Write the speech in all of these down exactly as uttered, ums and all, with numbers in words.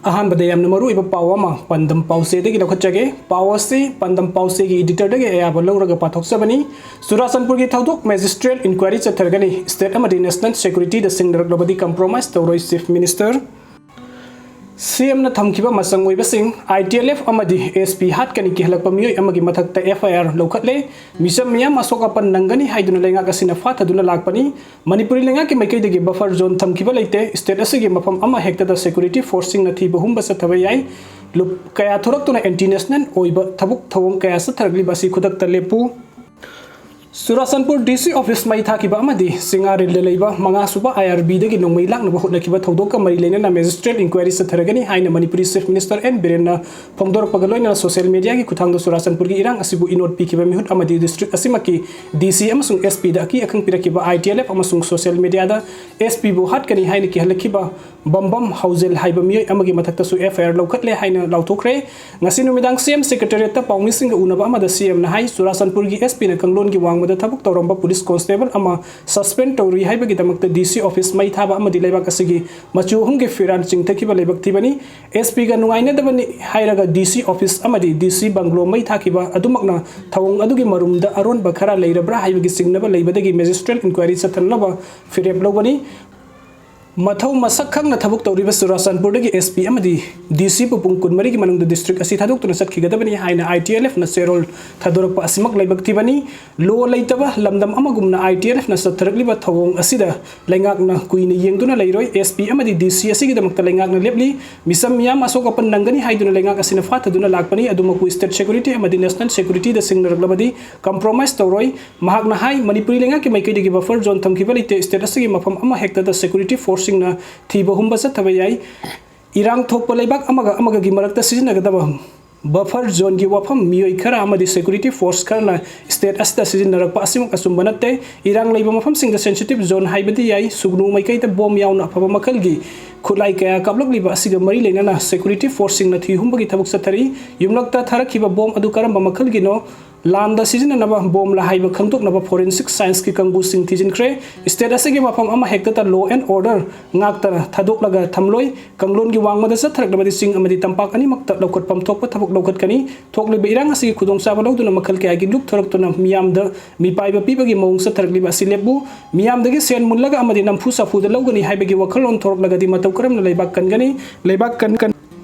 ꯑꯍꯥꯟꯕꯗ ꯌꯥꯝꯅ ꯃꯔꯨꯑꯣꯏꯕ ꯄꯥꯎ ꯑꯃ ꯄꯥꯟꯗꯝ ꯄꯥꯎꯆꯦꯗꯒꯤ ꯂꯧꯈꯠꯆꯒꯦ꯫ ꯄꯥꯎ ꯑꯁꯤ ꯄꯥꯟꯗꯝ ꯄꯥꯎꯆꯦꯒꯤ editorꯗꯒꯤ ꯑꯌꯥꯕ ꯂꯧꯔꯒ ꯄꯥꯊꯣꯛꯆꯕꯅꯤ꯫ ꯆꯨꯔꯥꯆꯥꯟꯄꯨꯔꯒꯤ ꯊꯧꯗꯣꯛ magistrate inquiry ꯆꯠꯊꯔꯒꯅꯤ꯫ State ꯑꯃꯗꯤ national securityꯗ ꯁꯤꯡꯅꯔꯛꯂꯕꯗꯤ compromise ꯇꯧꯔꯣꯏ Chief Minister꯫ CMꯅ ꯊꯝꯈꯤꯕ ꯃꯆꯪ ꯑꯣꯏꯕꯁꯤꯡ, ITLF ꯑꯃꯗꯤ SP ꯍꯥꯠꯀꯅꯤ ꯀꯤꯍꯜꯂꯛꯄ ꯃꯤꯑꯣꯏ ꯑꯃꯒꯤ ꯃꯊꯛꯇ FIR ꯂꯧꯈꯠꯂꯦ꯫ ꯃꯤꯆꯝ ꯃꯤꯌꯥꯝ ꯑꯁꯣꯛ ꯑꯄꯟ ꯅꯪꯒꯅꯤ ꯍꯥꯏꯗꯨꯅ ꯂꯩꯉꯥꯛ ꯑꯁꯤꯅ ꯐꯥꯊꯗꯨꯅ ꯂꯥꯛꯄꯅꯤ꯫ ꯃꯅꯤꯄꯨꯔꯤ ꯂꯩꯉꯥꯛꯀꯤ ꯃꯥꯏꯀꯩꯗꯒꯤ buffer zone ꯊꯝꯈꯤꯕ ꯂꯩꯇꯦ꯫ State ꯑꯁꯤꯒꯤ ꯃꯐꯝ ꯑꯃ ꯍꯦꯛꯇꯗ security forceꯁꯤꯡꯅ ꯊꯤꯕ ꯍꯨꯝꯕ ꯆꯠꯊꯕ ꯌꯥꯏ꯫ ꯂꯨꯞ ꯀꯌꯥ ꯊꯣꯔꯛꯇꯨꯅ anti national ꯑꯣꯏꯕ ꯊꯕꯛ ꯊꯧꯑꯣꯡ ꯀꯌꯥ ꯆꯠꯊꯔꯛꯂꯤꯕ ꯑꯁꯤ ꯈꯨꯗꯛꯇ ꯂꯦꯞꯄꯨ꯫ ꯆꯨꯔꯥꯆꯥꯟꯄꯨꯔ DC office ꯃꯩ ꯊꯥꯈꯤꯕ ꯑꯃꯗꯤ ꯆꯤꯡꯉꯥꯔꯦꯜꯗ ꯂꯩꯕ ꯃꯉꯥꯁꯨꯕ IRBꯗꯒꯤ ꯅꯣꯡꯃꯩ ꯂꯥꯛꯅꯕ ꯍꯣꯠꯅꯈꯤꯕ ꯊꯧꯗꯣꯛꯀ ꯃꯔꯤ ꯂꯩꯅꯅ magistrate inquiry ꯆꯠꯊꯔꯒꯅꯤ ꯍꯥꯏꯅ ꯃꯅꯤꯄꯨꯔꯤ Chief Minister N ꯕꯤꯔꯦꯟꯅ ꯐꯣꯡꯗꯣꯔꯛꯄꯒ ꯂꯣꯏꯅꯅ social mediaꯒꯤ ꯈꯨꯠꯊꯥꯡꯗ ꯆꯨꯔꯥꯆꯥꯟꯄꯨꯔꯒꯤ ꯏꯔꯥꯡ ꯑꯁꯤꯕꯨ ꯏꯅꯣꯠ ꯄꯤꯈꯤꯕ ꯃꯤꯍꯨꯠ ꯑꯃꯗꯤ district ꯑꯁꯤꯃꯛꯀꯤ DC ꯑꯃꯁꯨꯡ SPꯗ ꯑꯀꯤ ꯑꯈꯪ ꯄꯤꯔꯛꯈꯤꯕ ITLF ꯑꯃꯁꯨꯡ social mediaꯗ SPꯕꯨ ꯍꯥꯠꯀꯅꯤ ꯍꯥꯏꯅ ꯀꯤꯍꯜꯂꯛꯈꯤꯕ ꯕꯝꯕꯝ ꯍꯧꯖꯦꯜ ꯍꯥꯏꯕ ꯃꯤꯑꯣꯏ ꯑꯃꯒꯤ ꯃꯊꯛꯇꯁꯨ FIR ꯂꯧꯈꯠꯂꯦ ꯍꯥꯏꯅ ꯂꯥꯎꯊꯣꯛꯈ꯭ꯔꯦ꯫ ꯉꯁꯤ ꯅꯨꯃꯤꯗꯥꯡ CM secretariatꯇ ꯄꯥꯎꯃꯤꯁꯤꯡꯒ ꯎꯅꯕ ꯑꯃꯗ CMꯅ ꯍꯥꯏ, ꯆꯨꯔꯥꯆꯥꯟꯄꯨꯔꯒꯤ SPꯅ ꯀꯥꯡꯂꯣꯟꯒꯤ ꯋꯥꯡꯃꯗ ꯊꯕꯛ ꯇꯧꯔꯝꯕ police constable ꯑꯃ suspend ꯇꯧꯔꯨꯏ ꯍꯥꯏꯕꯒꯤꯗꯃꯛꯇ DC office ꯃꯩ ꯊꯥꯕ ꯑꯃꯗꯤ ꯂꯩꯕꯥꯛ ꯑꯁꯤꯒꯤ ꯃꯆꯨ ꯑꯍꯨꯝꯒꯤ ꯐꯤꯔꯥꯜ ꯆꯤꯡꯊꯈꯤꯕ ꯂꯩꯕꯛ ꯊꯤꯕꯅꯤ꯫ SPꯒ ꯅꯨꯡꯉꯥꯏꯅꯗꯕꯅꯤ ꯍꯥꯏꯔꯒ DC office ꯑꯃꯗꯤ DC bungalow ꯃꯩ ꯊꯥꯈꯤꯕ ꯑꯗꯨꯃꯛꯅ ꯊꯧꯑꯣꯡ ꯑꯗꯨꯒꯤ ꯃꯔꯨꯝꯗ ꯑꯔꯣꯟꯕ ꯈꯔ ꯂꯩꯔꯕ꯭ꯔꯥ ꯍꯥꯏꯕꯒꯤ ꯆꯤꯡꯅꯕ ꯂꯩꯕꯗꯒꯤ magistrate inquiry ꯆꯠꯊꯅꯅꯕ ꯐꯤꯔꯦꯞ ꯂꯧꯒꯅꯤ꯫ ꯃꯊꯧ ꯃꯁꯛ ꯈꯪꯅ ꯊꯕꯛ ꯇꯧꯔꯤꯕ ꯆꯨꯔꯥꯆꯥꯟꯄꯨꯔꯗꯒꯤ SP ꯑꯃꯗꯤ DCꯕꯨ ꯄꯨꯡ ꯀꯨꯟꯃꯔꯤꯒꯤ ꯃꯅꯨꯡꯗ district ꯑꯁꯤ ꯊꯥꯗꯣꯛꯇꯨꯅ ꯆꯠꯈꯤꯒꯗꯕꯅꯤ ꯍꯥꯏꯅ ITLFꯅ ꯆꯦꯔꯣꯜ ꯊꯥꯗꯣꯔꯛꯄ ꯑꯁꯤꯃꯛ ꯂꯥꯏꯕꯛ ꯊꯤꯕꯅꯤ꯫ Law ꯂꯩꯇꯕ ꯂꯝꯗꯝ ꯑꯃꯒꯨꯝꯅ ITLFꯅ ꯆꯠꯊꯔꯛꯂꯤꯕ ꯊꯧꯑꯣꯡ ꯑꯁꯤꯗ ꯂꯩꯉꯥꯛꯅ ꯀꯨꯏꯅ ꯌꯦꯡꯗꯨꯅ ꯂꯩꯔꯣꯏ꯫ SP ꯑꯃꯗꯤ DC ꯑꯁꯤꯒꯤꯗꯃꯛꯇ ꯂꯩꯉꯥꯛꯅ ꯂꯦꯞꯂꯤ꯫ ꯃꯤꯆꯝ ꯃꯤꯌꯥꯝ ꯑꯁꯣꯛ ꯑꯄꯟ ꯅꯪꯒꯅꯤ ꯍꯥꯏꯗꯨꯅ ꯂꯩꯉꯥꯛ ꯑꯁꯤꯅ ꯐꯥꯊꯗꯨꯅ ꯂꯥꯛꯄꯅꯤ꯫ ꯑꯗꯨꯃꯛꯄꯨ state security ꯑꯃꯗꯤ national securityꯗ ꯁꯤꯡꯅꯔꯛꯂꯕꯗꯤ compromise ꯇꯧꯔꯣꯏ꯫ ꯃꯍꯥꯛꯅ ꯍꯥꯏ, ꯃꯅꯤꯄꯨꯔꯤ ꯂꯩꯉꯥꯛꯀꯤ ꯃꯥꯏꯀꯩꯗꯒꯤ buffer zone ꯊꯝꯈꯤꯕ ꯂꯩꯇꯦ꯫ State ꯑꯁꯤꯒꯤ ꯃꯐꯝ ꯑꯃ ꯍꯦꯛꯇꯗ security forceꯁꯤꯡꯅ ꯊꯤꯕ ꯍꯨꯝꯕ ꯆꯠꯊꯕ ꯌꯥꯏ꯫ ꯏꯔꯥꯡ ꯊꯣꯛꯄ ꯂꯩꯕꯥꯛ ꯑꯃꯒ ꯑꯃꯒꯒꯤ ꯃꯔꯛꯇ ꯁꯤꯖꯤꯟꯅꯒꯗꯕ buffer zoneꯒꯤ ꯋꯥꯐꯝ ꯃꯤꯑꯣꯏ ꯈꯔ ꯑꯃꯗꯤ security force ꯈꯔꯅ state ꯑꯁꯤꯗ ꯁꯤꯖꯤꯟꯅꯔꯛꯄ ꯑꯁꯤꯃꯛ ꯑꯆꯨꯝꯕ ꯅꯠꯇꯦ꯫ ꯏꯔꯥꯡ ꯂꯩꯕ ꯃꯐꯝꯁꯤꯡꯗ sensitive zone ꯍꯥꯏꯕꯗꯤ ꯌꯥꯏ꯫ ꯁꯨꯒꯅꯨ ꯃꯥꯏꯀꯩꯗ bomb ꯌꯥꯎꯅ ꯑꯐꯕ ꯃꯈꯜꯒꯤ ꯈꯨꯠꯂꯥꯏ ꯀꯌꯥ ꯀꯥꯞꯂꯛꯂꯤꯕ ꯑꯁꯤꯒ ꯃꯔꯤ ꯂꯩꯅꯅ security forceꯁꯤꯡꯅ ꯊꯤꯍꯨꯝꯕꯒꯤ ꯊꯕꯛ ꯆꯠꯊꯔꯤ꯫ ꯌꯨꯝꯂꯛꯇ ꯊꯥꯔꯛꯈꯤꯕ bomb ꯑꯗꯨ ꯀꯔꯝꯕ ꯃꯈꯜꯒꯤꯅꯣ? ꯂꯥꯟꯗ ꯁꯤꯖꯤꯟꯅꯅꯕ ꯕꯣꯝꯂ ꯍꯥꯏꯕ ꯈꯪꯗꯣꯛꯅꯕ forensic scienceꯀꯤ ꯀꯥꯡꯕꯨꯁꯤꯡ ꯊꯤꯖꯤꯟꯈ꯭ꯔꯦ꯫ State ꯑꯁꯤꯒꯤ ꯃꯐꯝ ꯑꯃ ꯍꯦꯛꯇꯗ law and order ꯉꯥꯛꯇꯅ ꯊꯥꯗꯣꯛꯂꯒ ꯊꯝꯂꯣꯏ꯫ ꯀꯥꯡꯂꯣꯟꯒꯤ ꯋꯥꯡꯃꯗ ꯆꯠꯊꯔꯛꯂꯕꯗꯤ ꯆꯤꯡ ꯑꯃꯗꯤ ꯇꯝꯄꯥꯛ ꯑꯅꯤꯃꯛꯇ ꯂꯧꯈꯠꯐꯝ ꯊꯣꯛꯄ ꯊꯕꯛ ꯂꯧꯈꯠꯀꯅꯤ꯫ ꯊꯣꯛꯂꯤꯕ ꯏꯔꯥꯡ ꯑꯁꯤꯒꯤ ꯈꯨꯗꯣꯡꯆꯥꯕ ꯂꯧꯗꯨꯅ ꯃꯈꯜ ꯀꯌꯥꯒꯤ ꯂꯨꯞ ꯊꯣꯔꯛꯇꯨꯅ ꯃꯤꯌꯥꯝꯗ ꯃꯤꯄꯥꯏꯕ ꯄꯤꯕꯒꯤ ꯃꯑꯣꯡ ꯆꯠꯊꯔꯛꯂꯤꯕ ꯑꯁꯤ ꯂꯦꯞꯄꯨ꯫ ꯃꯤꯌꯥꯝꯗꯒꯤ ꯁꯦꯟ ꯃꯨꯜꯂꯒ ꯑꯃꯗꯤ ꯅꯝꯐꯨ ꯁꯥꯐꯨꯗ ꯂꯧꯒꯅꯤ ꯍꯥꯏꯕꯒꯤ ꯋꯥꯈꯜꯂꯣꯟ ꯊꯣꯔꯛꯂꯒꯗꯤ ꯃꯇꯧ ꯀꯔꯝꯅ ꯂꯩꯕꯥꯛ ꯀꯟꯒꯅꯤ? ꯂꯩꯕꯥꯛ ꯀꯟ ꯀꯟ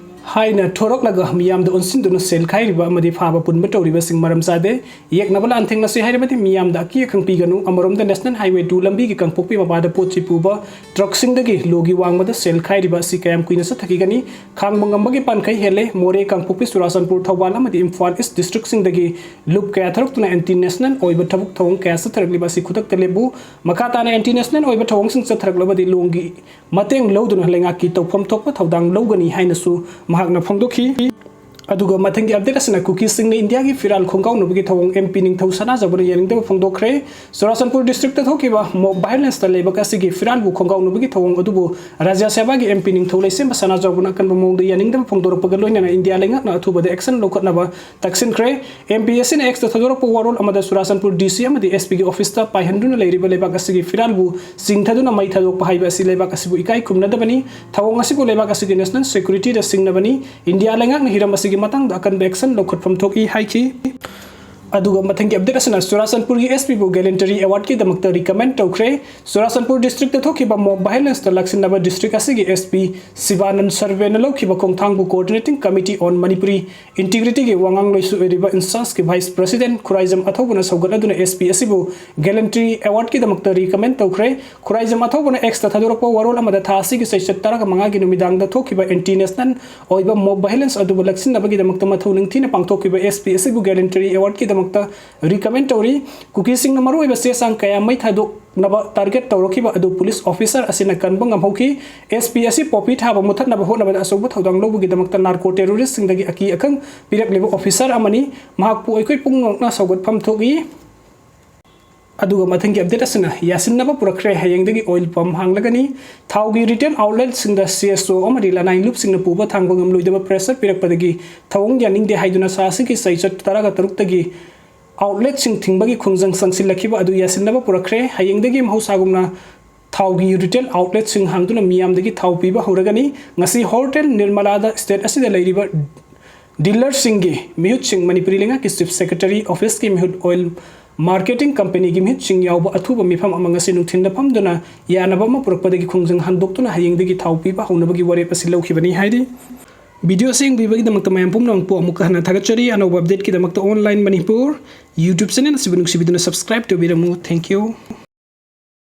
ꯍꯥꯏꯅ ꯊꯣꯔꯛꯂꯒ ꯃꯤꯌꯥꯝꯗ ꯑꯣꯟꯁꯤꯟꯗꯨꯅ ꯁꯦꯜ ꯈꯥꯏꯔꯤꯕ ꯑꯃꯗꯤ ꯐꯥꯕ ꯄꯨꯟꯕ ꯇꯧꯔꯤꯕꯁꯤꯡ ꯃꯔꯝ ꯆꯥꯗꯦ꯫ ꯌꯦꯛꯅꯕ ꯂꯥꯟ ꯊꯦꯡꯅꯁꯤ ꯍꯥꯏꯔꯕꯗꯤ ꯃꯤꯌꯥꯝꯗ ꯑꯀꯤ ꯑꯈꯪ ꯄꯤꯒꯅꯨ꯫ ꯑꯃꯔꯣꯝꯗ National Highway two ꯂꯝꯕꯤꯒꯤ ꯀꯥꯡꯄꯣꯛꯄꯤ ꯃꯄꯥꯗ ꯄꯣꯠ ꯆꯩ ꯄꯨꯕ truckꯁꯤꯡꯗꯒꯤ ꯂꯣꯒꯤ ꯋꯥꯡꯃꯗ ꯁꯦꯜ ꯈꯥꯏꯔꯤꯕ ꯑꯁꯤ ꯀꯌꯥꯝ ꯀꯨꯏꯅ ꯆꯠꯊꯈꯤꯒꯅꯤ? ꯈꯥꯡꯕ ꯉꯝꯕꯒꯤ ꯄꯥꯟꯈꯩ ꯍꯦꯜꯂꯦ꯫ ꯃꯣꯔꯦ, ꯀꯥꯡꯄꯣꯛꯄꯤ, ꯆꯨꯔꯥꯆꯥꯟꯄꯨꯔ, ꯊꯧꯕꯥꯜ ꯑꯃꯗꯤ ꯏꯝꯐꯥꯜ East districtꯁꯤꯡꯗꯒꯤ ꯂꯨꯞ ꯀꯌꯥ ꯊꯣꯔꯛꯇꯨꯅ anti national ꯑꯣꯏꯕ ꯊꯕꯛ ꯊꯧꯑꯣꯡ ꯀꯌꯥ ꯆꯠꯊꯔꯛꯂꯤꯕ ꯑꯁꯤ ꯈꯨꯗꯛꯇ ꯂꯦꯞꯄꯨ꯫ ꯃꯈꯥ ꯇꯥꯅ anti national ꯑꯣꯏꯕ ꯊꯧꯑꯣꯡꯁꯤꯡ ꯆꯠꯊꯔꯛꯂꯕꯗꯤ ꯂꯣꯒꯤ ꯃꯇꯦꯡ ꯂꯧꯗꯨꯅ ꯂꯩꯉꯥꯛꯀꯤ ꯇꯧꯐꯝ ꯊꯣꯛꯄ ꯊꯧꯗꯥꯡ ꯂꯧꯒꯅꯤ ꯍꯥꯏꯅꯁꯨ ꯃꯍꯥꯛꯅ ꯐꯣꯡꯗꯣꯛꯈꯤ꯫ ꯑꯗꯨꯒ ꯃꯊꯪꯒꯤ update ꯑꯁꯤꯅ ꯀꯨꯀꯤꯁꯤꯡꯅ ꯏꯟꯗꯤꯌꯥꯒꯤ ꯐꯤꯔꯥꯜ ꯈꯣꯡꯒꯥꯎꯅꯕꯒꯤ ꯊꯧꯑꯣꯡ MP ꯅꯤꯡꯊꯧ ꯁꯅꯥꯖꯥꯎꯕꯅ ꯌꯥꯅꯤꯡꯗꯕ ꯐꯣꯡꯗꯣꯛꯈ꯭ꯔꯦ꯫ ꯆꯨꯔꯥꯆꯥꯟꯄꯨꯔ districtꯇ ꯊꯣꯛꯈꯤꯕ mob violenceꯇ ꯂꯩꯕꯥꯛ ꯑꯁꯤꯒꯤ ꯐꯤꯔꯥꯜꯕꯨ ꯈꯣꯡꯒꯥꯎꯅꯕꯒꯤ ꯊꯧꯑꯣꯡ ꯑꯗꯨꯕꯨ ꯔꯥꯖ꯭ꯌ ꯁꯚꯥꯒꯤ MP ꯅꯤꯡꯊꯧ ꯂꯩꯁꯦꯝꯕ ꯁꯅꯥꯖꯥꯎꯕꯅ ꯑꯀꯟꯕ ꯃꯑꯣꯡꯗ ꯌꯥꯅꯤꯡꯗꯕ ꯐꯣꯡꯗꯣꯔꯛꯄꯒ ꯂꯣꯏꯅꯅ ꯏꯟꯗꯤꯌꯥ ꯂꯩꯉꯥꯛꯅ ꯑꯊꯨꯕꯗ action ꯂꯧꯈꯠꯅꯕ ꯇꯛꯁꯤꯟꯈ꯭ꯔꯦ꯫ MP ꯑꯁꯤꯅ Xꯇ ꯊꯥꯗꯣꯔꯛꯄ ꯋꯥꯔꯣꯜ ꯑꯃꯗ ꯆꯨꯔꯥꯆꯥꯟꯄꯨꯔ DC ꯑꯃꯗꯤ SPꯒꯤ officeꯇ ꯄꯥꯏꯍꯟꯗꯨꯅ ꯂꯩꯔꯤꯕ ꯂꯩꯕꯥꯛ ꯑꯁꯤꯒꯤ ꯐꯤꯔꯥꯜꯕꯨ ꯆꯤꯡꯊꯗꯨꯅ ꯃꯩ ꯊꯥꯗꯣꯛꯄ ꯍꯥꯏꯕ ꯑꯁꯤ ꯂꯩꯕꯥꯛ ꯑꯁꯤꯕꯨ ꯏꯀꯥꯏ ꯈꯨꯝꯅꯗꯕꯅꯤ꯫ ꯊꯧꯑꯣꯡ ꯑꯁꯤꯕꯨ ꯂꯩꯕꯥꯛ ꯑꯁꯤꯒꯤ national securityꯗ ꯁꯤꯡꯅꯕꯅꯤ꯫ ꯏꯟꯗꯤꯌꯥ ꯂꯩꯉꯥꯛꯅ ꯍꯤꯔꯝ ꯑꯁꯤꯒꯤ ꯃꯇꯥꯡꯗ ꯑꯀꯟꯕ action ꯂꯧꯈꯠꯐꯝ ꯊꯣꯛꯏ ꯍꯥꯏꯈꯤ꯫ ꯑꯗꯨꯒ ꯃꯊꯪꯒꯤ update ꯑꯁꯤꯅ ꯆꯨꯔꯥꯆꯥꯟꯄꯨꯔꯒꯤ SPꯕꯨ gallantry awardꯀꯤꯗꯃꯛꯇ recommend ꯇꯧꯈ꯭ꯔꯦ꯫ ꯆꯨꯔꯥꯆꯥꯟꯄꯨꯔ districtꯇ ꯊꯣꯛꯈꯤꯕ mob violenceꯇ ꯂꯥꯛꯁꯤꯟꯅꯕ district ꯑꯁꯤꯒꯤ SP ꯁꯤꯕꯥꯅꯟ ꯁꯔꯕꯦꯅ ꯂꯧꯈꯤꯕ ꯈꯣꯡꯊꯥꯡꯕꯨ Coordinating Committee on Manipuri Integrityꯒꯤ ꯋꯥꯉꯥꯡꯂꯣꯏꯁꯨ ꯑꯣꯏꯔꯤꯕ INSASꯀꯤ vice president ꯈꯨꯔꯥꯏꯖꯝ ꯑꯊꯧꯕꯅ ꯁꯧꯒꯠꯂꯗꯨꯅ SP ꯑꯁꯤꯕꯨ gallantry awardꯀꯤꯗꯃꯛꯇ recommend ꯇꯧꯈ꯭ꯔꯦ꯫ ꯈꯨꯔꯥꯏꯖꯝ ꯑꯊꯧꯕꯅ Xꯇ ꯊꯥꯗꯣꯔꯛꯄ ꯋꯥꯔꯣꯜ ꯑꯃꯗ ꯊꯥ ꯑꯁꯤꯒꯤ ꯆꯩꯆꯠ ꯇꯔꯥꯒ ꯃꯉꯥꯒꯤ ꯅꯨꯃꯤꯗꯥꯡꯗ ꯊꯣꯛꯈꯤꯕ anti national ꯑꯣꯏꯕ mob violence ꯑꯗꯨꯕꯨ ꯂꯥꯛꯁꯤꯟꯅꯕꯒꯤꯗꯃꯛꯇ ꯃꯊꯧ ꯅꯤꯡꯊꯤꯅ ꯄꯥꯡꯊꯣꯛꯈꯤꯕ SP ꯑꯁꯤꯕꯨ gallantry awardꯀꯤꯗꯃꯛꯇ recommend ꯇꯧꯔꯤ꯫ ꯀꯨꯀꯤꯁꯤꯡꯅ ꯃꯔꯨꯑꯣꯏꯕ ꯆꯦ ꯆꯥꯡ ꯀꯌꯥ ꯃꯩ ꯊꯥꯗꯣꯛꯅꯕ target ꯇꯧꯔꯛꯈꯤꯕ ꯑꯗꯨ police officer ꯑꯁꯤꯅ ꯀꯟꯕ ꯉꯝꯍꯧꯈꯤ꯫ SP ꯑꯁꯤ poppy ꯊꯥꯕ ꯃꯨꯊꯠꯅꯕ ꯍꯣꯠꯅꯕꯗ ꯑꯆꯧꯕ ꯊꯧꯗꯥꯡ ꯂꯧꯕꯒꯤꯗꯃꯛꯇ narco terroristꯁꯤꯡꯗꯒꯤ ꯑꯀꯤ ꯑꯈꯪ ꯄꯤꯔꯛꯂꯤꯕ officer ꯑꯃꯅꯤ꯫ ꯃꯍꯥꯛꯄꯨ ꯑꯩꯈꯣꯏ ꯄꯨꯝꯅꯃꯛꯅ ꯁꯧꯒꯠꯐꯝ ꯊꯣꯛꯏ꯫ ꯑꯗꯨꯒ ꯃꯊꯪꯒꯤ update ꯑꯁꯤꯅ ꯌꯥꯁꯤꯟꯅꯕ ꯄꯨꯔꯛꯈ꯭ꯔꯦ꯫ ꯍꯌꯦꯡꯗꯒꯤ oil pump ꯍꯥꯡꯂꯒꯅꯤ꯫ ꯊꯥꯎꯒꯤ retail outletꯁꯤꯡꯗ CSO ꯑꯃꯗꯤ ꯂꯅꯥꯏ ꯂꯨꯞꯁꯤꯡꯅ ꯄꯨꯕ ꯊꯥꯡꯕ ꯉꯝꯂꯣꯏꯗꯕ pressure ꯄꯤꯔꯛꯄꯗꯒꯤ ꯊꯧꯑꯣꯡ ꯌꯥꯅꯤꯡꯗꯦ ꯍꯥꯏꯗꯨꯅ ꯊꯥ ꯑꯁꯤꯒꯤ ꯆꯩꯆꯠ ꯇꯔꯥꯒ ꯇꯔꯨꯛꯇꯒꯤ ꯑꯥꯎꯠꯂꯦꯠꯁꯤꯡ ꯊꯤꯡꯕꯒꯤ ꯈꯣꯡꯖꯪ ꯆꯪꯁꯤꯜꯂꯛꯈꯤꯕ ꯑꯗꯨ ꯌꯥꯁꯤꯟꯅꯕ ꯄꯨꯔꯛꯈ꯭ꯔꯦ꯫ ꯍꯌꯦꯡꯗꯒꯤ ꯃꯍꯧꯁꯥꯒꯨꯝꯅ ꯊꯥꯎꯒꯤ ꯔꯤꯇꯦꯜ ꯑꯥꯎꯠꯂꯦꯠꯁꯤꯡ ꯍꯥꯡꯗꯨꯅ ꯃꯤꯌꯥꯝꯗꯒꯤ ꯊꯥꯎ ꯄꯤꯕ ꯍꯧꯔꯒꯅꯤ꯫ ꯉꯁꯤ ꯍꯣꯇꯦꯜ ꯅꯤꯔꯃꯂꯥꯗ ꯁ꯭ꯇꯦꯠ ꯑꯁꯤꯗ ꯂꯩꯔꯤꯕ ꯗꯤꯂꯔꯁꯤꯡꯒꯤ ꯃꯤꯍꯨꯠꯁꯤꯡ, ꯃꯅꯤꯄꯨꯔꯤ ꯂꯩꯉꯥꯛꯀꯤ ꯆꯤꯐ ꯁꯦꯀ꯭ꯔꯦꯇꯔꯤ, ꯑꯣꯐꯤꯁꯀꯤ ꯃꯤꯍꯨꯠ, ꯑꯣꯏꯜ ꯃꯥꯔꯀꯦꯇꯤꯡ ꯀꯝꯄꯅꯤꯒꯤ ꯃꯤꯍꯨꯠꯁꯤꯡ ꯌꯥꯎꯕ ꯑꯊꯨꯕ ꯃꯤꯐꯝ ꯑꯃ ꯉꯁꯤ ꯅꯨꯡꯊꯤꯜꯗ ꯐꯝꯗꯨꯅ ꯌꯥꯅꯕ ꯑꯃ ꯄꯨꯔꯛꯄꯗꯒꯤ ꯈꯣꯡꯖꯪ ꯍꯟꯗꯣꯛꯇꯨꯅ ꯍꯌꯦꯡꯗꯒꯤ ꯊꯥꯎ ꯄꯤꯕ ꯍꯧꯅꯕꯒꯤ ꯋꯥꯔꯦꯞ ꯑꯁꯤ ꯂꯧꯈꯤꯕꯅꯤ ꯍꯥꯏꯔꯤ꯫ ꯚꯤꯗꯤꯑꯣ ꯑꯁꯤ ꯌꯦꯡꯕꯤꯕꯒꯤꯗꯃꯛꯇ ꯃꯌꯥꯝ ꯄꯨꯝꯅꯃꯛꯄꯨ ꯑꯃꯨꯛꯀ ꯍꯟꯅ ꯊꯥꯒꯠꯆꯔꯤ꯫ ꯑꯅꯧꯕ ꯑꯞꯗꯦꯠꯀꯤꯗꯃꯛꯇ ꯑꯣꯟꯂꯥꯏꯟ ꯃꯅꯤꯄꯨꯔ ꯌꯨꯇ꯭ꯌꯨꯕ ꯆꯦꯅꯦꯜ ꯑꯁꯤꯕꯨ ꯅꯨꯡꯁꯤꯕꯤꯗꯨꯅ ꯁꯕꯁꯀ꯭ꯔꯥꯏꯕ ꯇꯧꯕꯤꯔꯝꯃꯨ꯫ Thank you꯫